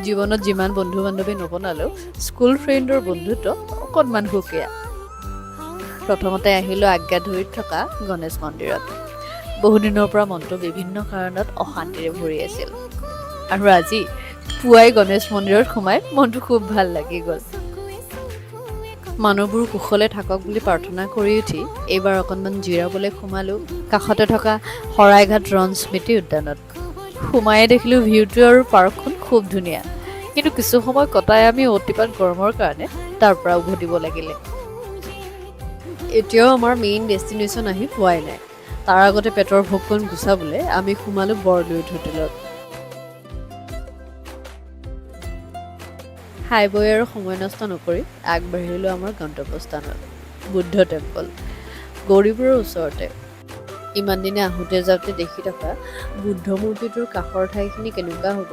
জীৱনত যিমান বন্ধু বান্ধৱী নবনালেও স্কুল ফ্ৰেণ্ডৰ বন্ধুত্ব অকণমান সুকীয়া। প্ৰথমতে আহিলোঁ আজ্ঞাধুৰিত থকা গণেশ মন্দিৰত। বহুদিনৰ পৰা মনটো বিভিন্ন কাৰণত অশান্তিৰে ভৰি আছিল আৰু আজি পুৱাই গণেশ মন্দিৰত সোমাই মনটো খুব ভাল লাগি গ'ল। মানুহবোৰ কুশলে থাকক বুলি প্ৰাৰ্থনা কৰি উঠি এইবাৰ অকণমান জিৰাবলৈ সোমালোঁ কাষতে থকা শৰাইঘাট ৰণ স্মৃতি উদ্যানত। সোমায়ে দেখিলোঁ ভিউটো আৰু পাৰ্কখন খুব ধুনীয়া। কিন্তু কিছু সময় কটাই আমি অতিপাত গৰমৰ কাৰণে তাৰ পৰা উভতিব লাগিলে। এতিয়াও আমাৰ মেইন ডেষ্টিনেশ্যন আহি পোৱাই নাই। তাৰ আগতে পেটৰ ভোককণ গুচাবলৈ আমি সোমালোঁ বৰলুইত হোটেলত। খাই বৈ আৰু সময় নষ্ট নকৰি আগবাঢ়িলোঁ আমাৰ গন্তব্যস্থানত, বুদ্ধ টেম্পল, গৌৰীপুৰৰ ওচৰতে। ইমান দিনে আহোঁতে যাওঁতে দেখি থকা বুদ্ধ মূৰ্তিটোৰ কাষৰ ঠাইখিনি কেনেকুৱা হ'ব।